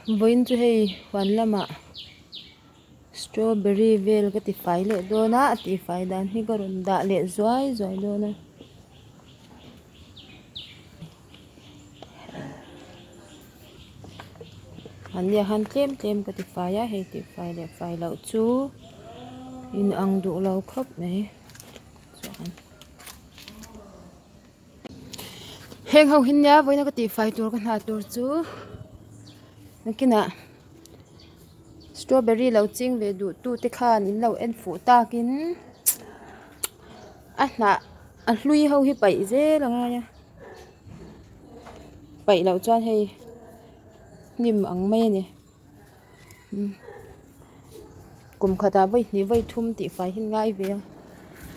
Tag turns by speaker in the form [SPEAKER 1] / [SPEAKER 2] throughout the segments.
[SPEAKER 1] Vawiin chu hei huan lamah strawberry vel ka ti fai leh dawn a a tih fai dan hi ka rawn dah leh zuai zuai dawn a. An nia khan tlem tlem ka ti fai a hei tih fai leh fai loh chu in ang duh lo khawp mai chuan. Heng ho hi nia vawiina ka tihfai tur ka hna tur chu nakinah strawberry lo ching ve duh tu te khan in lo en fuh takin a hnah a hlui ho hi paih zel a ngai a paih loh chuan hei hnim ang mai a ni. Kum khatah vawi hnih vawi thum tih fai hi ngai ve a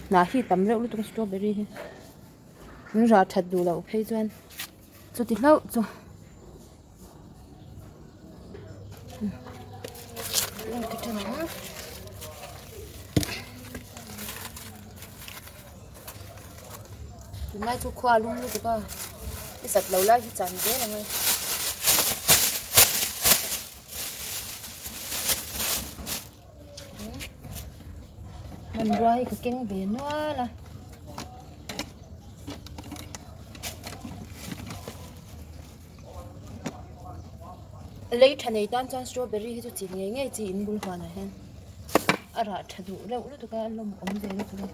[SPEAKER 1] hnah hi tam reuh lutuk a strawberry hi an rah that duh loh phei chuan chuti hlauh chu tunlai chu khua a lum lutuk a i sat lo lai hi chan zel ang e. Hmanrua hi ka keng ve nual a. Lei tha nei tan chuan strawberry hi chu chi ngei ngei chi in bul huanah hian a rah tha duh reuh lutuk a a lawmawm ve lutuk a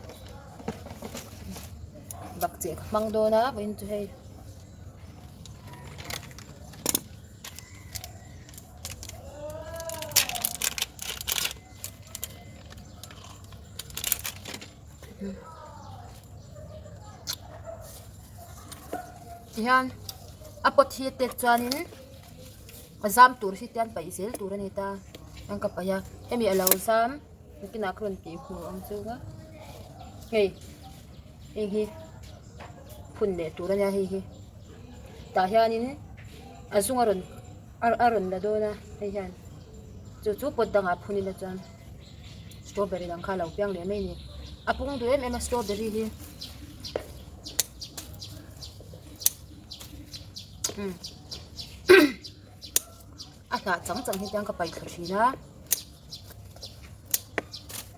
[SPEAKER 1] bakcheh ka hmang dawn a vawiin chu hei. Tihian a pot hi tek chuanin a zam tur hi tian paih zel tur a ni ta an ka paih a hemi a lo zam nakinah ka rawn tih hmuh ang chu a hei heng hi phun leh tur a nia hei hi tah hianin a zung a rawn a rawn la dawn a hei hian chu chu pot dangah phun ila chuan strawberry dang kha a lo piang leh mai a ni a pung duh em em a strawberry hi a hnah chang chang hi chuan ka paih thla thin a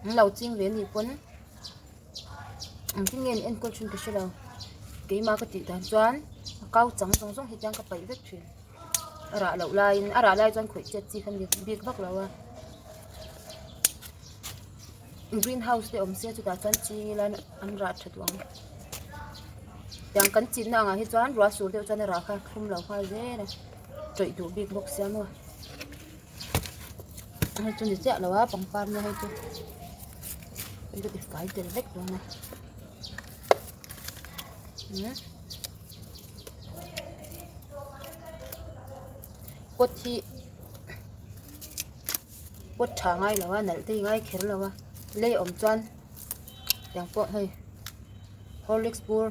[SPEAKER 1] an lo ching ve anih pawn. Engtin nge an enkawl thin ka hre lo keimah ka tih dan chuan a kau chang zawng zawng hi chuan ka paih vek thin a rah loh laiin a rah lai chuan khawih chet chi kha ni bik vak lo a green house te awm se chutah chuan ching ila an rah tha duh ang tiang kan chinna angah hi chuan ruah sur deuh chuan a rah kha thlum lo nghal zel a tawih duh bik bawk sia maw. Hei chu ni chiah lo a pangpar nia hei chu hei chu ti fai tel vek dawn a pot hi pot tha ngai lo a nalh te hi ngai kher lo a lei awm chuan tiang pawh hei horlicks bur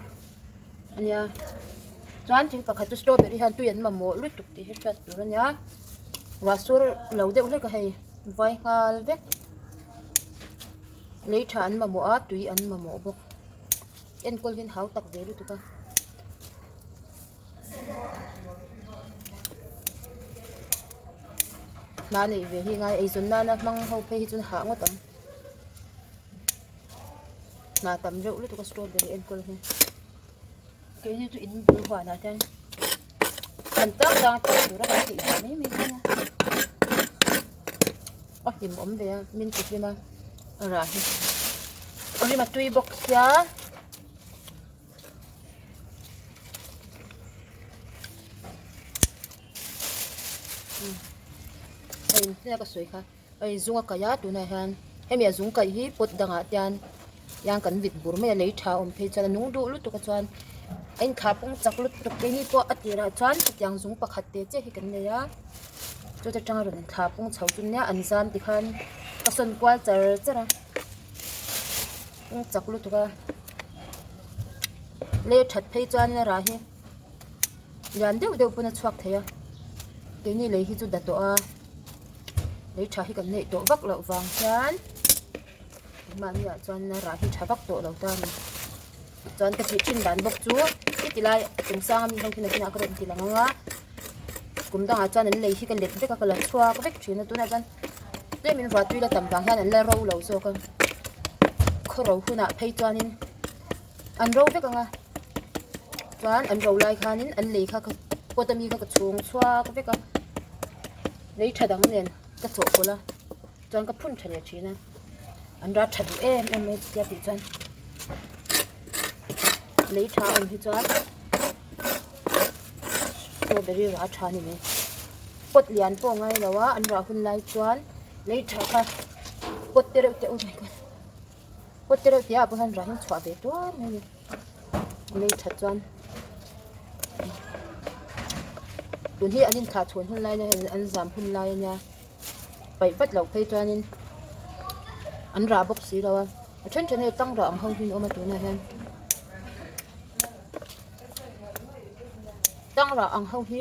[SPEAKER 1] a nia chuan thil pakhat chu strawberry hian tui an mamawh lutuk tih hi hriat tur a nia. Ruah sur lo deuh hlek a hei vai nghal vek lei tha an mamawh a tui an mamawh bawk enkawl hian hau tak ve lutuk a. Hna neih ve hi ngai eizawn nana hmang ho phei hi chuan hah ngawt ang hna tam reuh lutuk a strawberry enkawl hi keini chu in bul huanah hian. Kan tang tang tih tur a kan tih ve mai mai dawn a a hlim awm ve a min ti hlim a a rah hi a rim a tui bawk sia hei hnena ka sawi kha hei zung a kaih a tunah hian hemi a zung kaih hi pot dangah te hian hian kan vit bur mai a lei tha a awm phei chuan a nung duh lutuk a chuan a inthlah pawng chak lutuk keini pawh a tirah chuan hetiang zung pakhat te chiah hi kan nei a chuta tanga rawn inthlah pawng chho chu nia an zam tikhan ka sawn kual char char a pawng chak lutuk a lei a that phei chuan a rah hi lian deuh deuh pawn a chhuak thei a keini lei hi chu da tawh a lei tha hi kan neih tawh vak loh vang hian. Mahni ah chuan rah hi tha vak tawh lo ta a ni. Chuan ka tih thin dan bawk chu i ti lai a chung sang ami ho khi nakinah ka rawn ti lang ang a. Kum dangah chuan an lei hi ka let vek a ka la chhuak vek thin a tunah chuan tlem in ruah tui la tam vang hian an la ro lo zawk a khaw ro hunah phei chuanin an ro vek ang a chuan an ro lai khanin an lei kha ka pot ami kha ka chhung chhuak vek a lei tha dang nen ka chawhpawlh a chuan ka phun tha leh thin a an rat tha duh em em mai chutia tih chuan lei tha a awm hi chuan strawberry rah tha a ni mai pot lian pawh a ngai lo a an rah hun lai chuan lei tha kha pot te reuh te oh my god pot te reuh te ah pawh hian rah hi an chhuah ve tuar mai a ni lei that chuan tun hi an inthlah chhawn hun lai ania an zam hun lai ania paih vat loh phei chuanin an rah bawk si lo a a then then hei tang rah ang ho hi an awm a tunah hian tang rah ang ho hi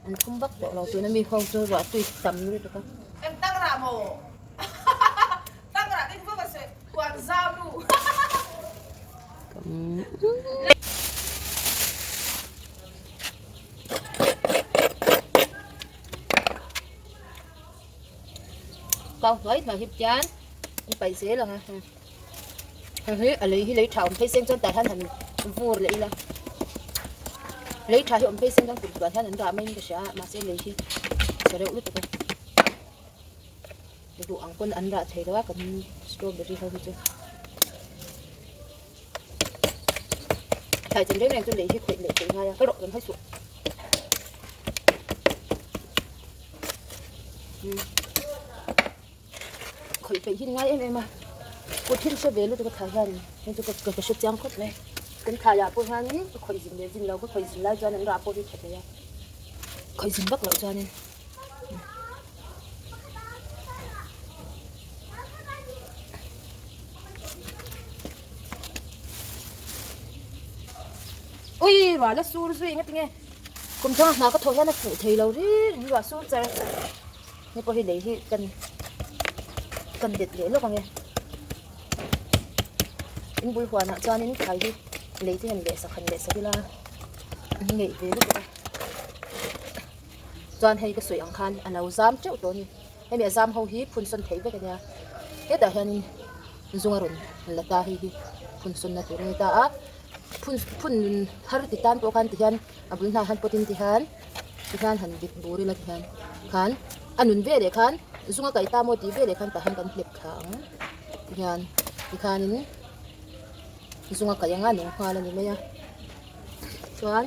[SPEAKER 1] an thum vak tawh lo tuna mi ho chu ruah tui tam lutuk a. Kau hnuai hnuai hi hian an paih zel ang a hei hi a lei hi lei tha awm phei seng chuan tah hian han vur leh ila lei tha hi awm phei seng chuan kum tluan hian an rah mai in ka hria a mahse lei hi chhe reuh lutuk a. Duh ang pawn an rah thei lo a kan strawberry ho hi chu thlai chin reng reng chu lei hi khawih leh theih ngai a ka rawh kan hawi suh khawih peih hi ngai em em a kut thil hre ve lutuk a thlai hian hei chu ka ka hre chiang khawp mai kan thlai ah pawh hianin ka khawih zin leh zin lo ka khawih zin lai chuan an rah pawh hi tha thei a khawih zin vak loh chuanin. Ui ruah la sur zui nga tinge kum thang a hna ka thawh hian a fuh thei lo ri reng ruah sur char ni pawh hi lei hi kan kan bet leh lawk ang e in bul huanah chuanin thlai hi lei te han leh sak han leh sak ila an ngeih ve lutuk a. Chuan hei ka sawi ang khan a lo zam teuh tawh a ni. Hemi a zam ho hi phun sawn theih vek a nia. Hetah hianin zung a rawn la ta hei hi phun sawnna tur a ni ta a. Phun phun thar ti tan pawh khan tihian a bul hnah han pawt in tihian tihian han dik bur ila tihian khan a nun veleh khan zung a kaih ta maw tih veleh khan tah hian kan hlep thla ang tihian tikhanin zung a kaih ang a nung nghal a ni mai a chuan.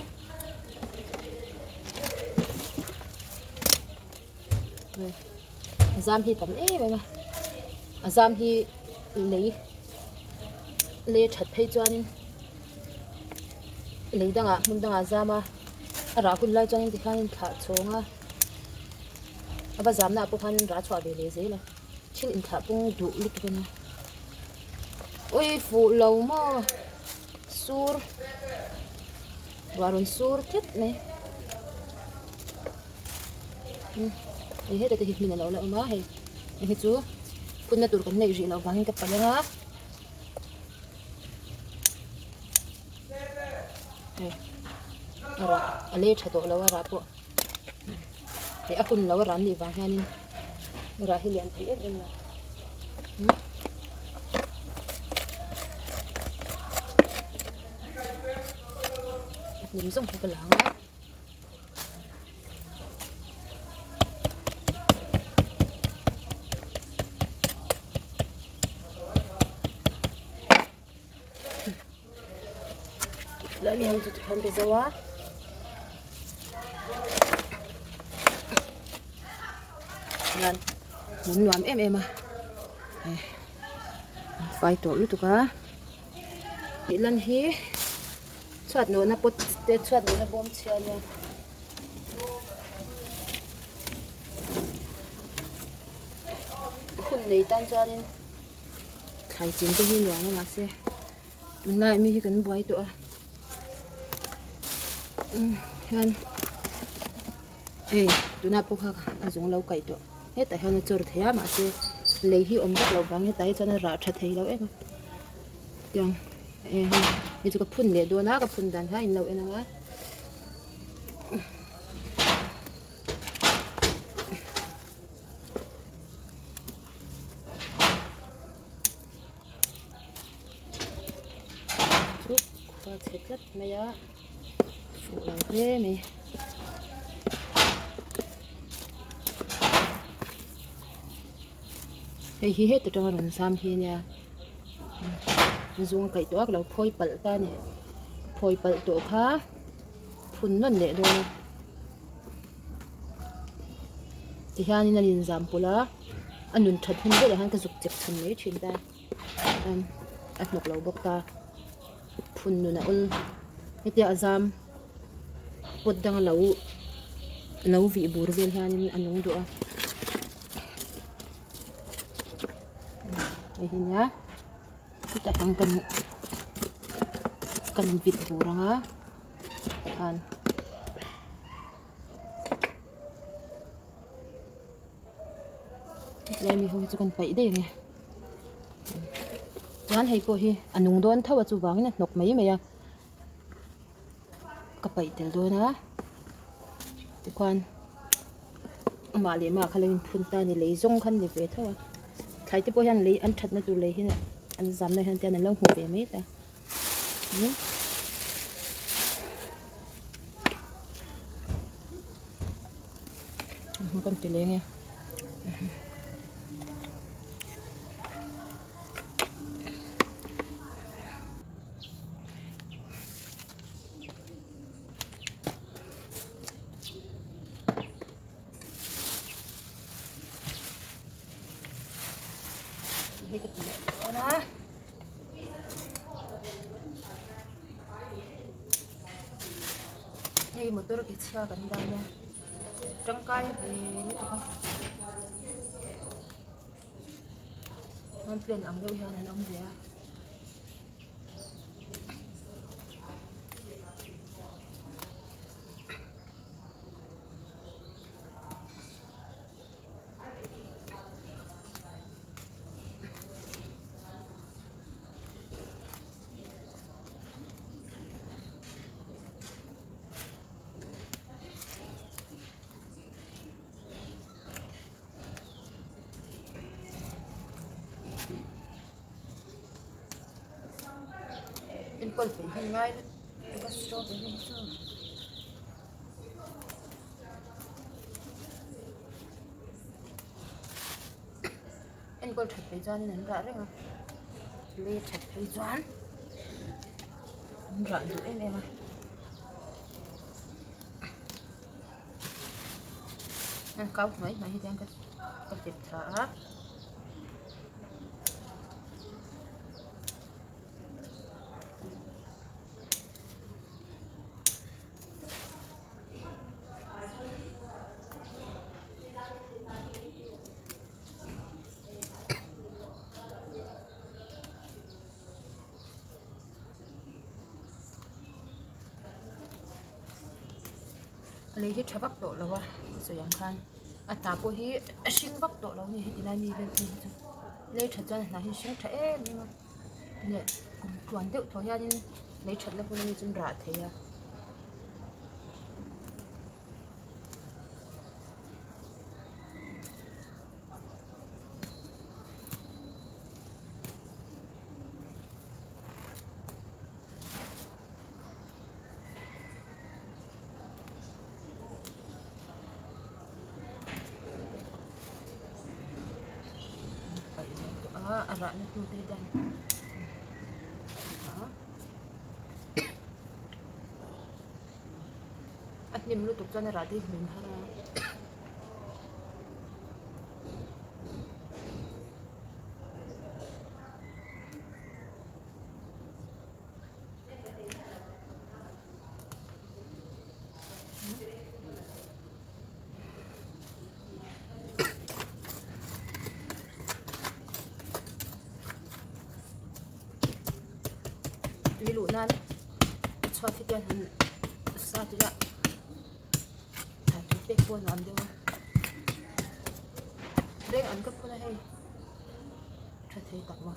[SPEAKER 1] A zam hi tam em em a a zam hi lei lei that phei chuanin lei dangah hmun dangah a zam a a rah hun lai chuanin tikhanin thlah chhawng a a va zamna ah pawh khanin rah chhuah ve leh zel a thil inthlah pawng duh lutuk a nia ui fuh lo maw sur. Ruah rawn sur tlat mai hei heta te hi hmin a lo la awm a hei hei hi chu phunna tur kan neih rih loh vangin ka palh ang a hei a rah a lei tha tawh lo a rah pawh hei a hun lo a rah nih vang hianin a rah hi lian thei em em lo. Hnim zawng hi ka la ang a. Lai mi ho chu tikhian ka zo a. Hian hmun nuam em em a. Hei fai tawh lutuk a. Tih lan hi chhuat nawhna pot te chhuat nawhna bawm chhia a nia. Hun nei tan chuanin thlai chin te hi nuam a mahse tunlai mi hi kan buai tawh a hian hei tunah pawh kha a zung lo kaih tawh hetah hian a chawr thei a mahse lei hi awm vak loh vang hetah hi chuan a rah tha thei lo em a tiang hei chu ka phun leh dawn a ka phun dan kha in lo en ang a. A chhe tlat mai a fuh lo hle mai. Hei hi heta tanga rawn zam hi ania zung a kaih tawh a ka lo phawi palh ta a ni phawi palh tawh kha phun nawn leh dawn a tihianin an inzam pawlh a a nun that hun velah hian ka zuk chep chhun mai thin ta a hnawk lo bawk ta phun nun a awl hetia a zam pot danga lo lo vih bur vel hianin a nung duh a hei hi nia chutah hian kan kan vit bur ang a khan Hetlai mi ho hi chu kan paih daih ang e. Chuan hei pawh hi a nung dawn tho a chuvangin a hnawk mai mai a. Ka paih tel dawn a. Tikhuan amah leh mah kha lo inphun ta a ni lei zawng kha an ni ve tho a. Thlai te pawh hian lei an thatna tur lei hi an zamna hian te an lo hmu ve mai ta. Kan ti leng e. Hei ka ti leh dawn a. Hei motor ke chhia kan dan a tangkai ve lutuk a chuan plane ang deuh hian an awm ve a. Enkawl peih hi ngai lutuk a strawberry hi chu. Enkawl that phei chuanin an rah reng a lei that phei chuan an rah duh em em a. An kau hnuai hnuai hi chuan ka dep thla a. Lei hi tha vak tawh lo a sawi ang khan a hnah pawh hi a hring vak tawh lo a ni heti lai mi vel phei hi chu lei that chuan a hnah hi a hring tha em em a leh kum tluan deuh tawh hianin lei thatna hmun ami chu an rah thei a. A rahna tur te hian a hnim lutuk chuan a rah te hi hmun har a. Tui luh nan chhuat hi te han sat ila thlai tui pek pawh a nuam deuh a reng an ka phun a hei tha thei tak maw.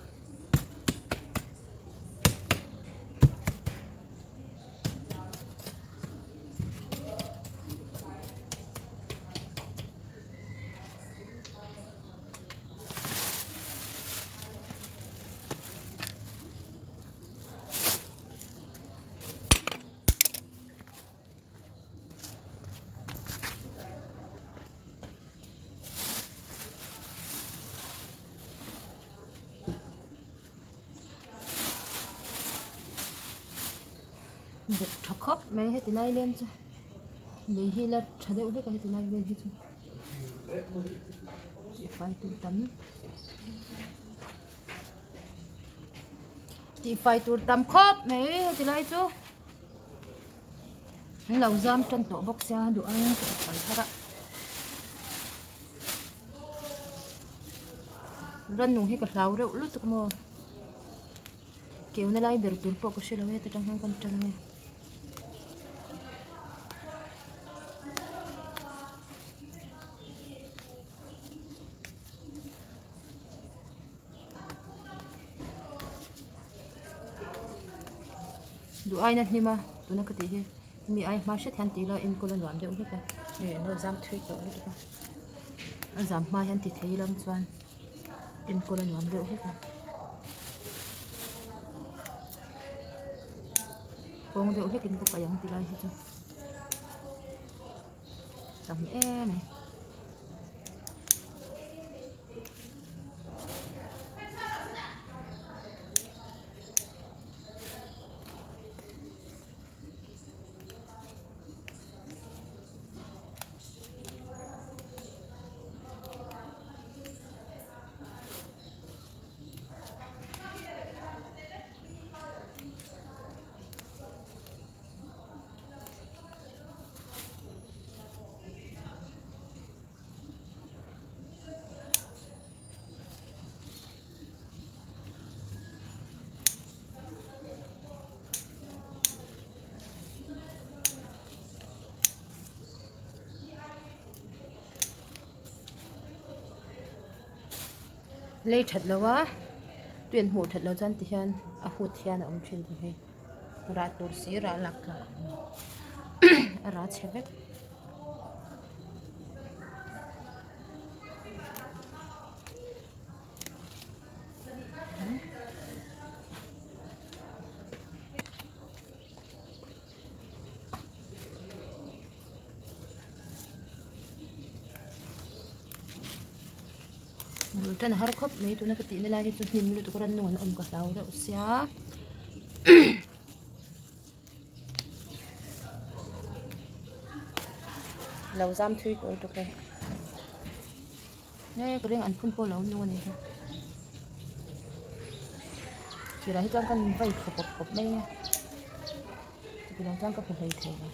[SPEAKER 1] Bawk tha khawp mai heti lai lem chu lei hi la tha deuh hlek a heti lai vel hi chu tihfai tur tam tihfai tur tam khawp mai heti lai chu an lo zam tan tawh bawk sia duh aiin ka tihfai thar a rannung hi ka hlau reuh lutuk maw. Keuna lai ber tur pawh ka hre lo e ta tang hian kan tan ange. Duh aina hnim a tuna ka tih hi mi ai hma hret hian tih ila enkawl a nuam deuh hlek a hei an lo zam thui tawh lutuk a a zam hma hian ti thei lam chuan. Enkawl a nuam deuh hlek a kawng deuh hlekin ka paih ang ti lai hi chu tam em mai. Lei that lo a tui an hmuh that loh chuan tihian a hut hian a awm thin tih hi rah tur si rah lak tlak a rah chhe vek. Bul tan a har khawp mai tuna ka tihna lai hi chu hnim lutuk rannung an awm ka hlau deuh sia lo zam thui tawh lutuk hei he ka ring an phun pawh lo nung a ni hi tirah hi chuan kan vai thla pawp pawp mai a chutiang chuan ka hmu hlei thei lo.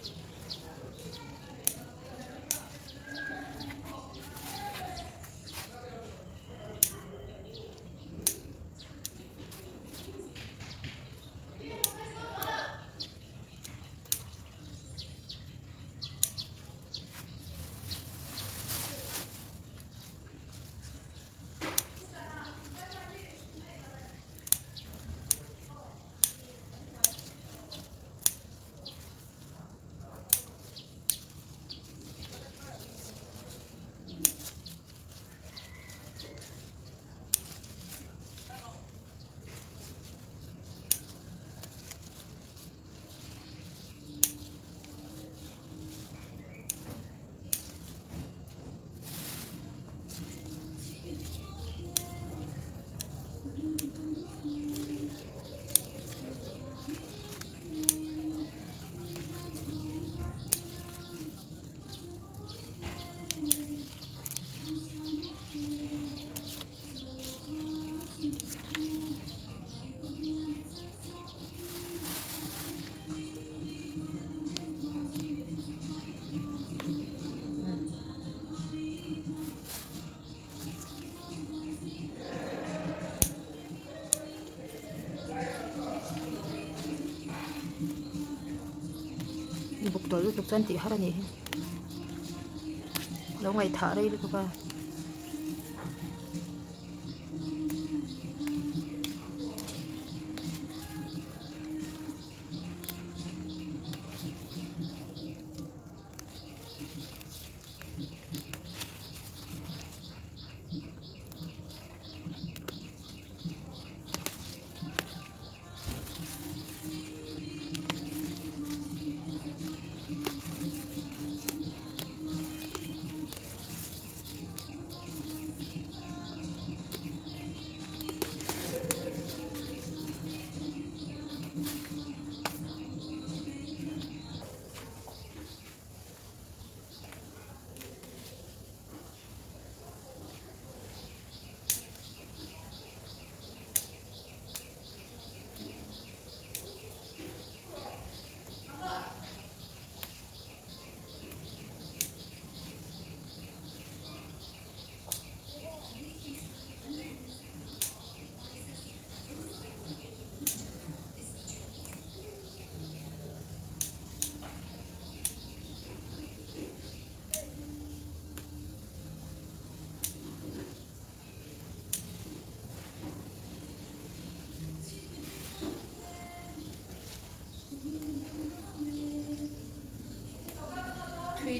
[SPEAKER 1] Buk tawlh lutuk chuan tih har a nih hi lo ngaihthah rei lutuk a.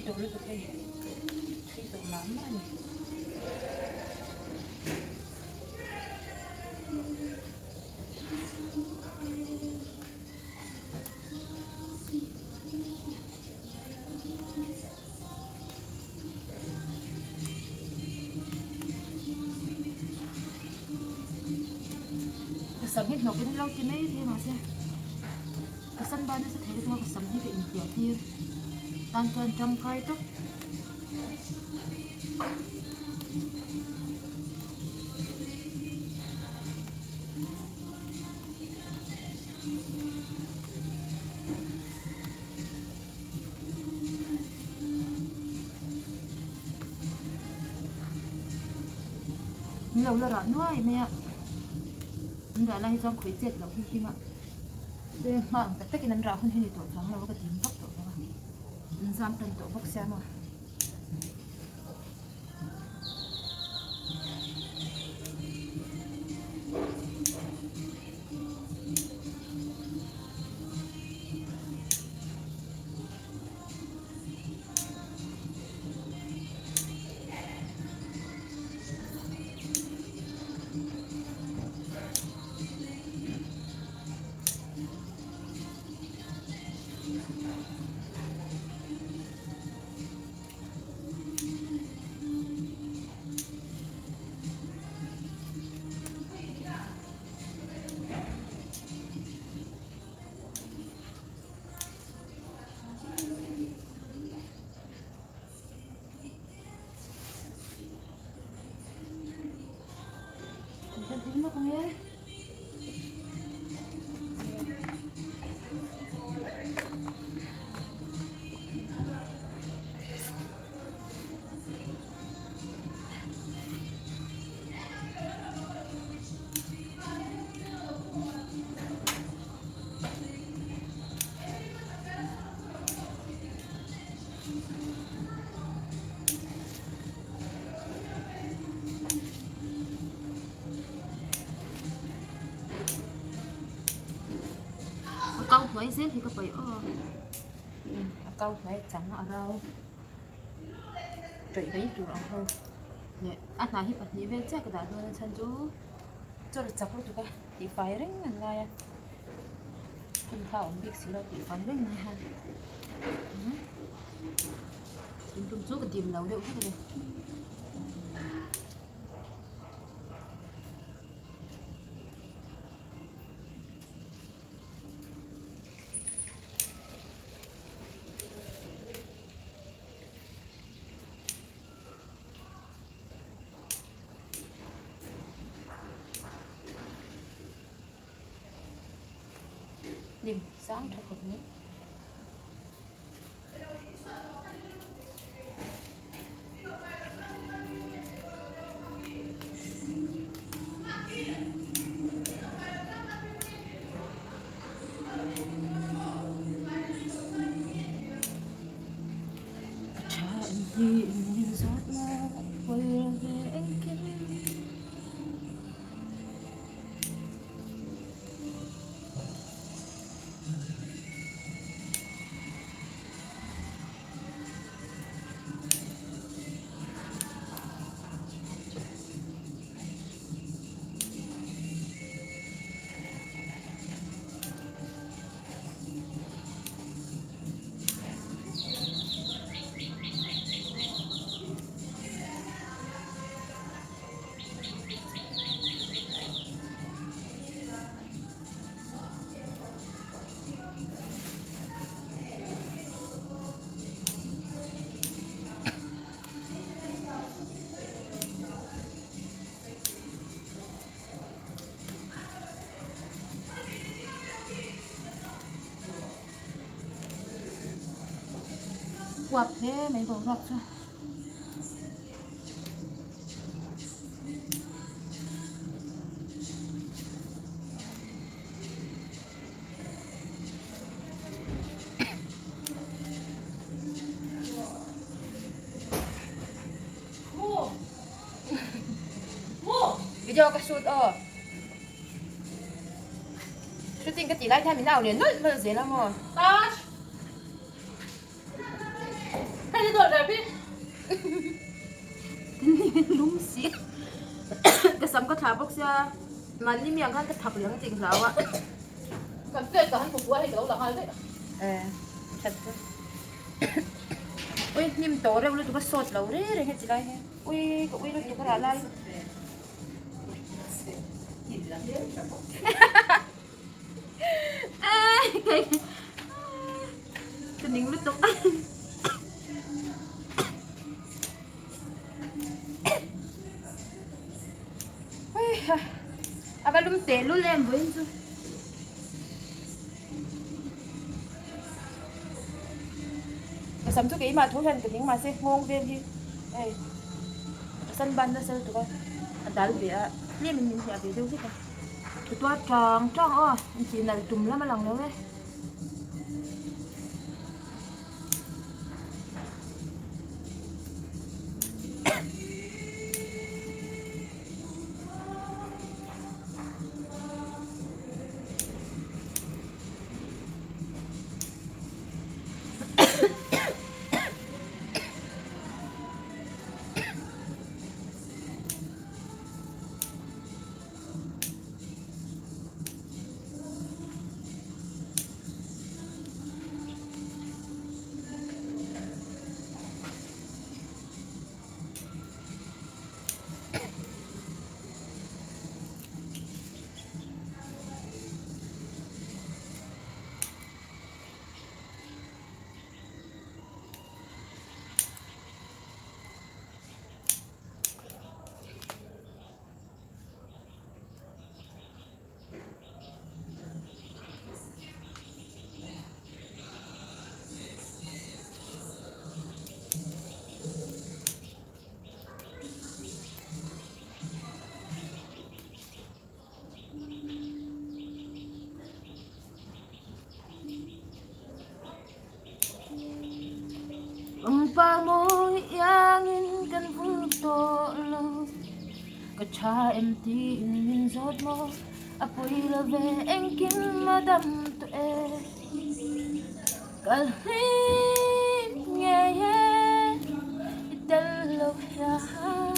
[SPEAKER 1] tawh lutuk hei thui tawh mah mah a ni. Ka sam hi hnawk in lo ti mai thei mahse ka sam ban nasa thei lutuk a ka sam hi ka inpiah tir tan chuan tangkai tawp. Min lo la rah nuai mai a an rah lai hi chuan khawi chet loh hi him a te hma ang tak takin an rah hun hi ni tawh chuang lo a ka dim vak tawh bawk a an zam tan tawh bawk sia maw. A kau hnuai zel hi ka paih aw a kau hnuai chang a rau tawih mai tur ang ho leh a hnah hi pahnih vel chiah ka dah dawn a chhan chu chawr chak lutuk a tihfai reng an ngai a hun kha a awm bik si lo tihfai reng mai hian tun tum chu ka dim lo deuh vek a ni. Hnim sang tha khawp mai. Uap hle mai boruak chu. Video ka shoot aw. Shooting ka tih lai hian min au leh nawlh nawlh zel a maw.
[SPEAKER 2] Tash! Hei ni dawh.
[SPEAKER 1] lum si ka sam ka thlah bawk sia mahni mi ang khan ka thak leh ang tih ka hlau a.
[SPEAKER 2] Kan plate ka han hmu fuh a hei ka lo la nghal daih a.
[SPEAKER 1] E that chu. Ui hnim tawh reuh lutuk a sawt lo reng reng heti lai hi ui ka ui lutuk a rah lai. Ka ning lutuk. A va lum teh lul em vawiin chu. Ka sam chu keimah tho hian ka ning mahse nghawng vel hi hei ka sam ban nasa lutuk a a dal ve a tlem in min hliah ve deuh hlek a ka tuar tang tang aw intih nalh tum lam a lang lo e. Pangpar mawi iangin kan vul tawh lo ka tha em tiin min zawt maw a pawi lo ve engkim a dam tawh e ka hlim ngei e i tel lo hian.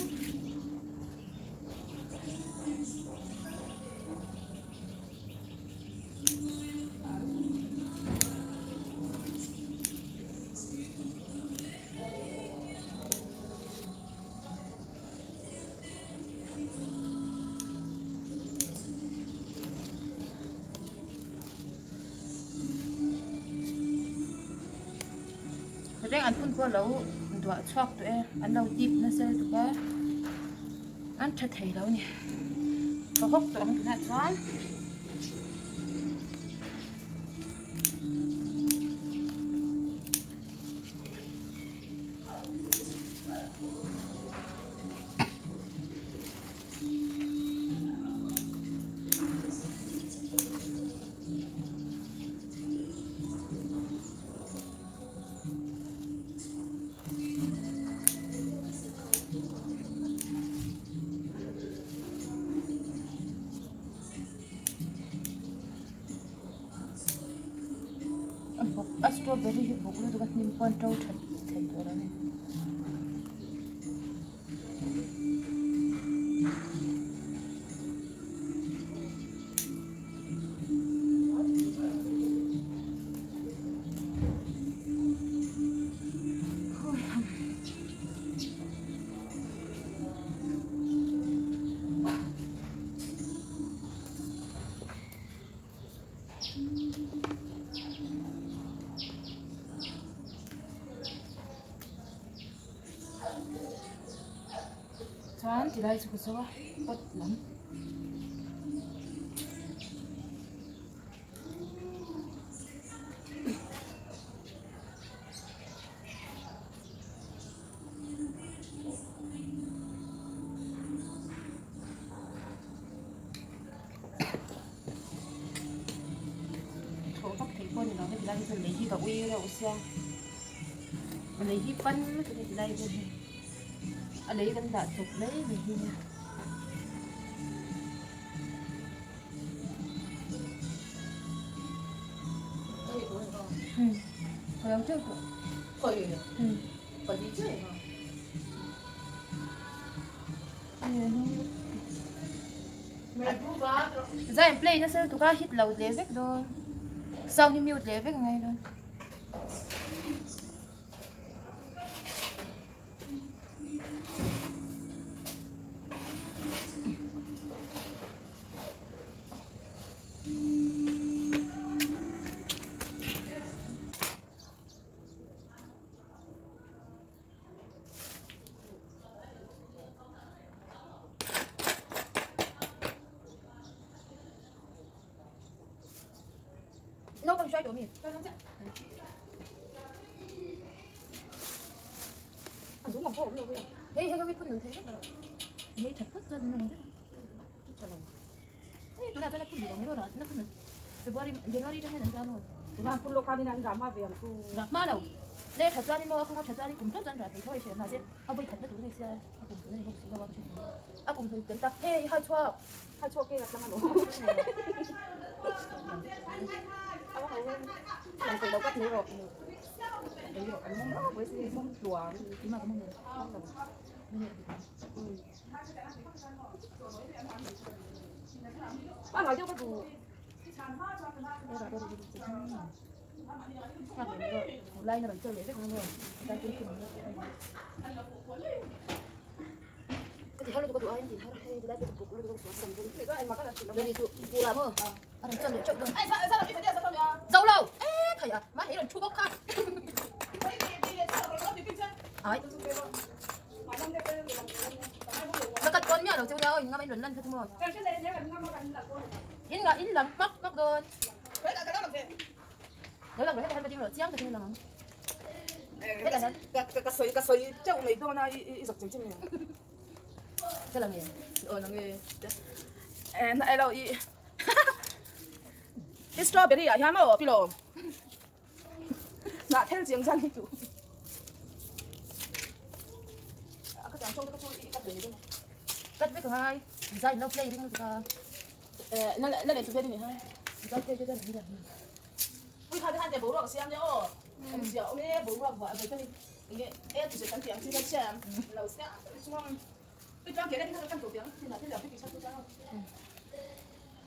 [SPEAKER 1] Reng an phun pawh lo duah chhuak tawh e an lo dip nasa lutuk a. An tha thei lo ni. Ka hawk tawh ang tunah chuan. A buk a strawberry hi buk lutuk a hnim pawn to that thei tur a ni. Chuan ti lai chu ka zo a pot lam. Thawh vak theih pawh a ni lo heti lai hi chuan lei hi ka ui reuh sia a lei hi pan lutuk heti lai vel hi a lei kan dah chawp mai mai hi nia. Zai an play nasa lutuk a hit lo leh vek dawn sound hi mute leh vek a ngai dawn. Naupang hruai tawh mi? Hei hei hei phun nun thei vek lo. Hei that phut chuan nung vek. Hei tunah chuan a phun duh lo mai rawh na phun February January atang hian an zam aw.
[SPEAKER 2] Tunah phun lawk khanin an zam hma ve ang chu.
[SPEAKER 1] Rah hma lo. Le that chuanin maw a kawng a that chuanin kum tlat chuan rah thei tho a i hre mahse a vawi khatna tur a ni sia a kum hlun a ni bawk si lo a ka hre thei. A kum hlun tel ta hei hai chhuak.
[SPEAKER 2] Hai chhuak ke ka tlang alawm. A va ho em. Lang peih lo kat mai rawh. Ei rawh an mawm rawh si mawm tluang.
[SPEAKER 1] Keimah ka mawm lo.
[SPEAKER 2] A ngai deuh ka duh.
[SPEAKER 1] Zo lo e thei a mah hi rawn thu bawk kha ai ka kat dawn miah lo chu nia aw in ngam in rawn lan kha chu maw in ngah in lam hmak hmak dawn lo lang hetah hian ka ding rawh chiang takin i lang ang hetah hian
[SPEAKER 2] ka sawi ka sawi teuh mai dawn a i zak chem chem nge
[SPEAKER 1] ka lang nge
[SPEAKER 2] aw lang nge eh na elo i i strawberry ah hian maw pilo na thel chiang zan hi chu ka chang chong ka chu i ka thei dawn
[SPEAKER 1] kat vek ngai zai lo play ring lutuk a
[SPEAKER 2] eh na na le chu ve ni ha
[SPEAKER 1] zai play te chuan an
[SPEAKER 2] Ui kha te khan te boruak a siam nia aw. Kan zia awm e boruak vah ve chuan enge e tu se kan ti ang chi kan siam lo sia chuan ui chuan ke le kha kan tu piang tin ah thil dang ti chan aw.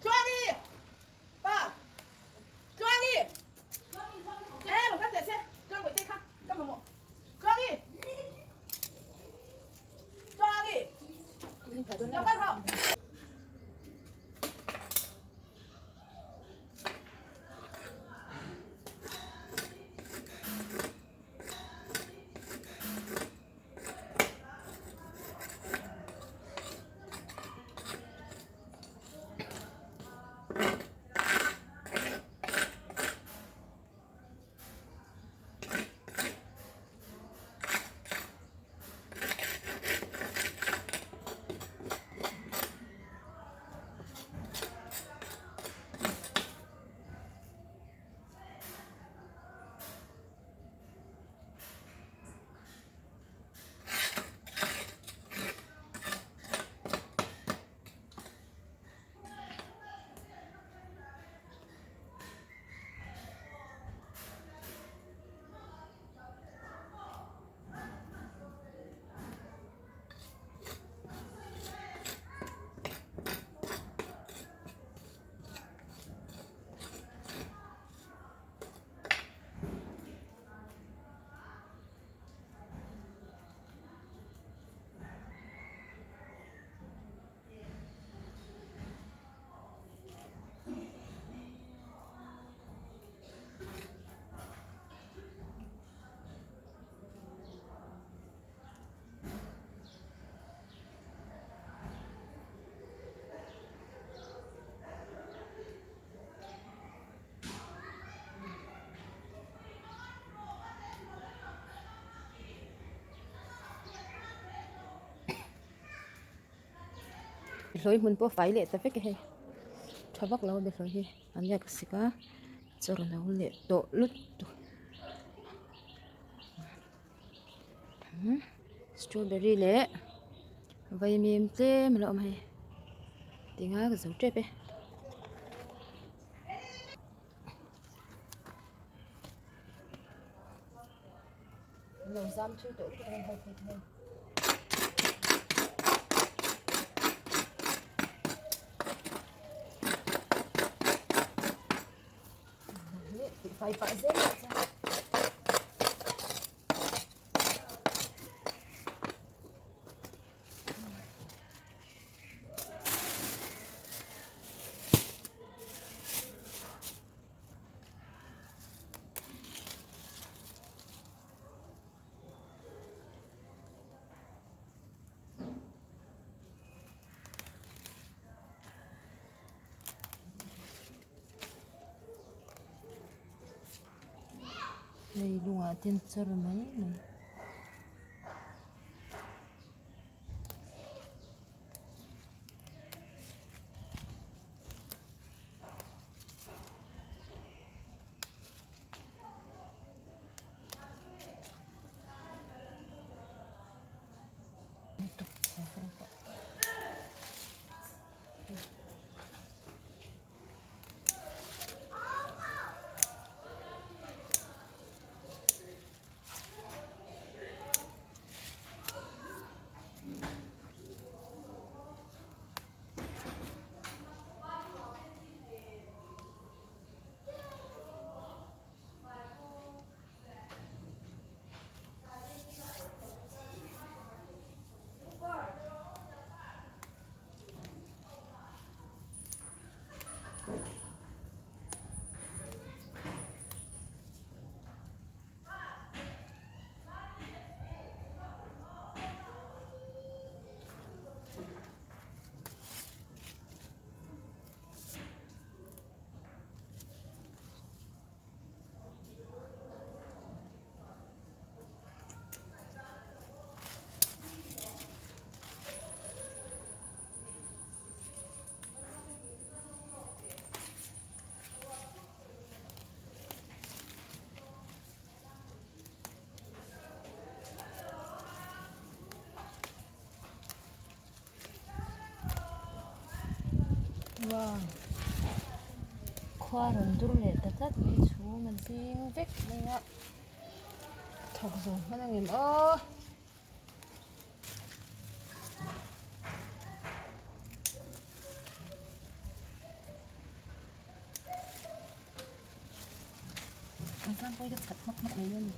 [SPEAKER 2] Tluangi pa Tluangi e lo kan te se tluang bawih te kha ka mamawh Tluangi Tluangi lo kal rawh.
[SPEAKER 1] Hlawi hmun pawh fai leh ta vek a hei tha vak lo a be hlawi hi an riak sik a chaw rawn lo leh tawh lutuk strawberry leh vaimim tlem a la awm a hei tinga ka zo tep e. Lo zam thui tawh lutuk a hei hei hei. Fai pah zel ah chuan. Hei lungah te an chawr mai mai. Wow khua rawn dur leh ta tlat mai chhum a zing vek mai a thawk zawh hman ang em aw. An tan pawh hi ka chhat hmak hmak mai a ni.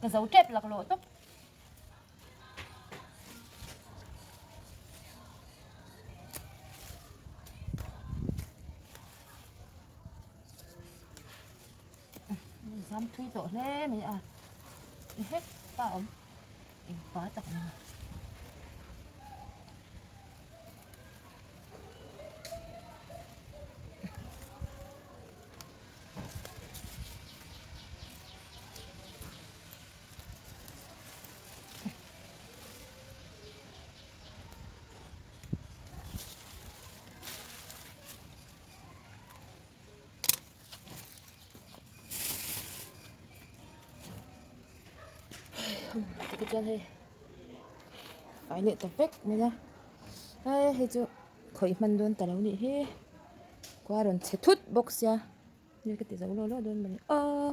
[SPEAKER 1] Ka zo tep laklawh tawp. Zam thui tawh hle mai a hek pa awm eng pa tak a ni. Tikhian hei fai leh ta vek mai a hei hei chu khawih hman dawn ta lo nih hi khua rawn chhe thut bawk sia ka ti zo lo lo dawn mawni aw.